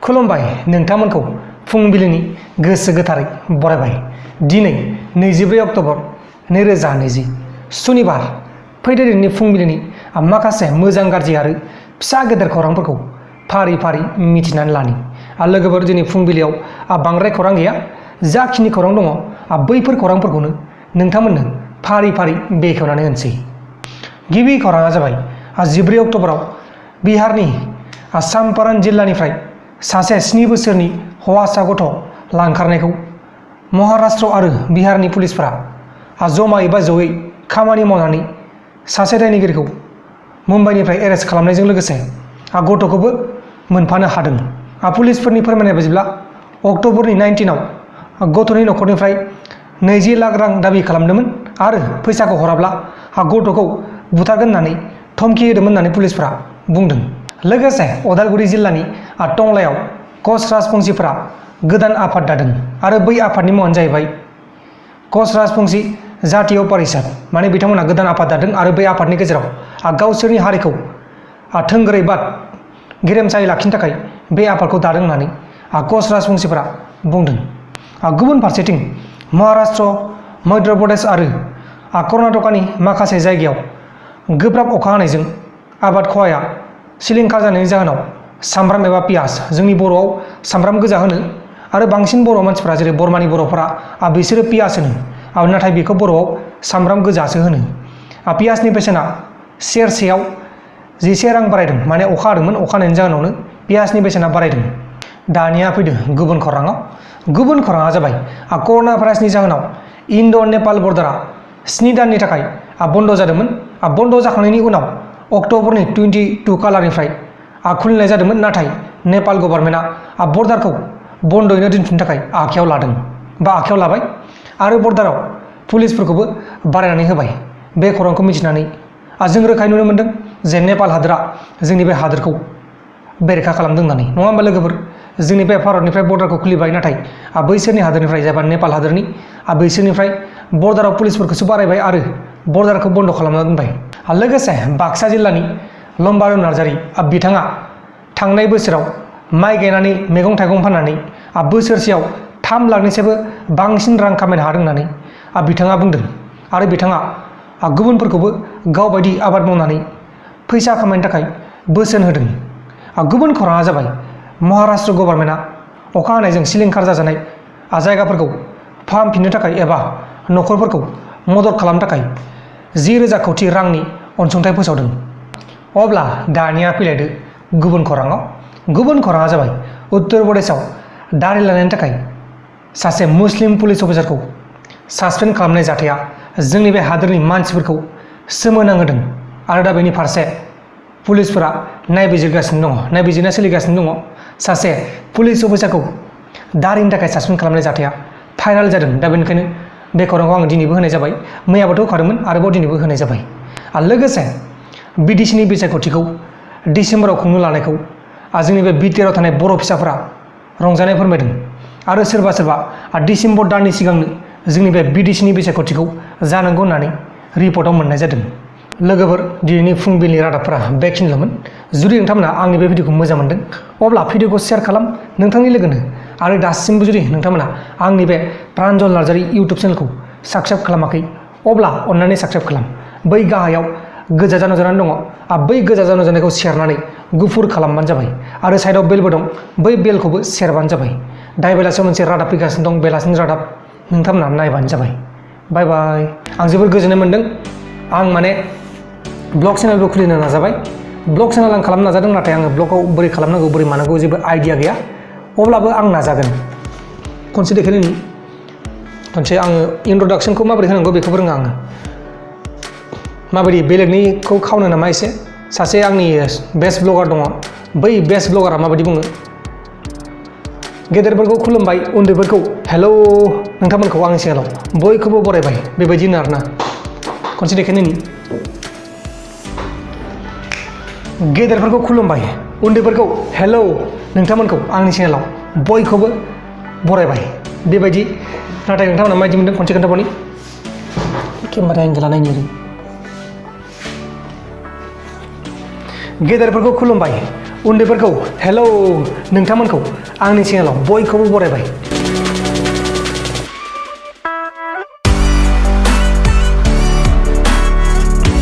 खुलुमबाय नोंथांमोनखौ फुंबिलिनि गोसो गोथारै बरायबाय। दिनै 24 अक्ट'बर 2020 सुनिबार फैदो दिनैनि फुंबिलिनि माखासे मोजां गाज्रि आरो फिसा गेदेर खौरांफोरखौ फारि फारि मिथिनानै लानि। लोगोफोर दिनै फुंबिलियाव बांद्राय खौरां गैया, जाखिनि खौरां दङ बैफोर खौरांफोरखौनो नोंथांमोननो फारि फारि बेखेवनानै होनोसै। गिबि खौराङा जाबाय 14 अक्ट'बराव बिहारनि चम्पारण जिल्लानिफ्राय सासे 7 बोसोरनि हौवासा गथ' लांखारनायखौ महाराष्ट्र आरो बिहारनि पुलिसफोरा जमायै बा जयै खामानि मावनानै सासे दायनिगिरिखौ मुम्बाइनिफ्राय एरेस्ट खालामनायजों लोगोसे गथ'खौबो मोनफानो हादों। पुलिसफोरनि फोरमायनाय बायदिब्ला अक्ट'बरनि 19आव गथ'नि न'खरनिफ्राय 20 लाख रां दाबि खालामदोंमोन आरो फैसाखौ हराब्ला गथ'खौ बुथारगोन होननानै धमखि होदोंमोन होननानै पुलिसफोरा बुंदों। लोगोसे उदालगुरि जिल्लानि टंलायाव कच राजबंशीफोरा गोदान आफाद दादों आरो बै आफादनि मुङानो जाहैबाय कच राजबंशी जातीय परिषद। माने बिथांमोना गोदान आफाद दादों आरो बै आफादनि गेजेराव गावसोरनि हारिखौ थोंगोरै बा गेरेमसायै लाखिनो थाखाय बे आफादखौ दादों होननानै कच राजबंशीफोरा बुंदों। गुबुन फारसेथिं महाराष्ट्र, मध्य प्रदेश आरो कर्नाटकनि माखासे जायगायाव गोब्राब अखा हानायजों आबाद खहाया सिलिंखार जानायनि जाहोनाव सामब्राम एबा पियाज, जोंनि बर'आव सामब्राम गोजा होनो आरो बांसिन बर' मानसिफोरा जेरै बरमानि बर'फोरा बिसोरो पियाज होनो, नाथाय बेखौ बर'आव सामब्राम गोजासो होनो। पियाजनि बेसेना सेरसेयाव 11 रां बारायदों। माने अखा हादोंमोन, अखा हानायनि जाहोनावनो पियाजनि बेसेना बारायदों। दानिया फैदों गुबुन खौराङाव। गुबुन खौराङा जाबाय कर'ना भाइरासनि जाहोनाव इन्ड' नेपाल बर्डारा 7 दाननि थाखाय बन्द' जादोंमोन। बन्द' जाखांनायनि उनाव अक्ट'बरनि 22 खालारनिफ्राय खुलिनाय जादोंमोन, नाथाय नेपाल गभर्नमेन्टआ बर्डारखौ बन्द'यैनो दोनफिननो थाखाय आखायाव लाबाय आरो बर्डाराव पुलिसफोरखौबो बारायनानै होबाय। बे खौरांखौ मिथिनानै जों रोखायै नुनो मोनदों जे नेपाल हादोरा जोंनि बे हादोरखौ बेरेखा खालामदों होननानै। नङा होमबा लोगोफोर? जोंनि बे भारतनिफ्राय बर्डारखौ खुलिबाय, नाथाय बैसोरनि हादोरनिफ्राय जायबा नेपाल हादोरनि बैसोरनिफ्राय बर्डाराव पुलिसफोरखौसो बारायबाय आरो बर्डारखौ बन्द' खालामना दोनबाय। लोगोसे बाक्सा जिल्लानि लम्बारु नार्जारि बिथाङा थांनाय बोसोराव माइ गायनानै मैगं थाइगं फाननानै बोसोरसेयाव 3 लाखनिसायबो बांसिन रां खामायनो हादों होननानै बिथाङा बुंदों आरो बिथाङा गुबुनफोरखौबो गावबायदि आबाद मावनानै फैसा खामायनो थाखाय बोसोन होदों। गुबुन खौराङा जाबाय महाराष्ट्र गभर्नमेन्टआ अखा हानायजों सिलिंखार जाजानाय जायगाफोरखौ फाहामफिननो थाखाय एबा न'खरफोरखौ मदद खालामनो थाखाय 10,000 कोटि रांनि अनसुंथाइ फोसावदों। अब्ला दानिया फैलायदो गुबुन खौराङाव। गुबुन खौराङा जाबाय उत्तर प्रदेशआव दारि लानायनि थाखाय सासे मुस्लिम पुलिस अफिसारखौ सासपेन्ड खालामनाय जाथाया जोंनि बे हादोरनि मानसिफोरखौ सोमोनांहोदों आरो दा बेनि फारसे पुलिसफोरा नायबिजिरनाया सोलिगासिनो दङ। सासे पुलिस अफिसारखौ दारिनि थाखाय सासपेन्ड खालामनाय जाथाया भाइराल जादों। दा बेनिखायनो बे खौरांखौ आं दिनैबो होनाय जाबाय, मैयाबोथ' होखादोंमोन, आरोबाव दिनैबो होनाय जाबाय। लोगोसे बिटिसिनि बिसायख'थिखौ डिसेम्बराव खुंनो लानायखौ जोंनि बे बिटिआरआव थानाय बर' फिसाफोरा रंजानाय फोरमायदों आरो सोरबा डिसेम्बर दाननि सिगांनो जोंनि बे बिटिसिनि बिसायख'थिखौ जानांगौ होननानै रिपर्टआव मोननाय जादों। लोगोफोर, दिनैनि फुंबिलिनि रादाबफोरा बेखिनिल'मोन। जुदि नोंथांमोना आंनि बे भिडिअखौ मोजां मोनदों अब्ला भिडिअखौ शेयार खालाम नोंथांनि लोगोनो, आरो दासिमबो जुदि नोंथांमोना आंनि बे प्रान्जल नार्जारि इउटुब चेनेलखौ साबस्क्राइब खालामाखै अब्ला अन्नानै साबस्क्राइब खालाम। बै गाहायाव गोजा जान' जानानै दङ, बै गोजा जान' जानायखौ सेरनानै गुफुर खालामबानो जाबाय आरो साइडआव बेलबो दं, बै बेलखौबो सेरबानो जाबाय। दाय बेलासियाव मोनसे रादाब फैगासिनो दं, बेलासिनि रादाब, नोंथांमोना नायबानो जाबाय। बाय बाय। आं जोबोर गोजोननाय मोनदों। आं माने ब्लग चेनेलबो खुलिनो नाजाबाय, ब्लग चेनेल आं खालामनो नाजादों, नाथाय आङो ब्लगआव बोरै खालामनांगौ बोरै मानांगौ जेबो आइडिया गैया। अब्लाबो आं नाजागोन। खनसे देखायनायनि खनसे आङो इन्ट्रडाक्सनखौ माबोरै होनांगौ बेखौबो रोङा आङो। माबायदि बेलेगनिखौ खावनो नामा एसे? सासे आंनि बेस्ट ब्लगार दङ, बै बेस्ट ब्लगारा माबायदि बुङो? गेदेरफोरखौ खुलुमबाय, उन्दैफोरखौ हेलौ, नोंथांमोनखौ आंनि चेनेलाव बयखौबो बरायबाय, बेबायदि होनो आरोना। खनसे देखायनायनि गेदेरफोरखौ खुलुमबाय, उन्दैफोरखौ हेलौ, नोंथांमोनखौ आंनि चेनेलाव बयखौबो बरायबाय, बेबायदि। नाथाय नोंथांमोना माबायदि मोनदों खनसे खोन्थाबावनि। केमेरा एंगेला नायनो ओरै। गेदेरफोरखौ खुलुमबाय, उन्दैफोरखौ हेलौ नोंथांमोनखौ आंनि चेनेलाव बयखौबो बरायबाय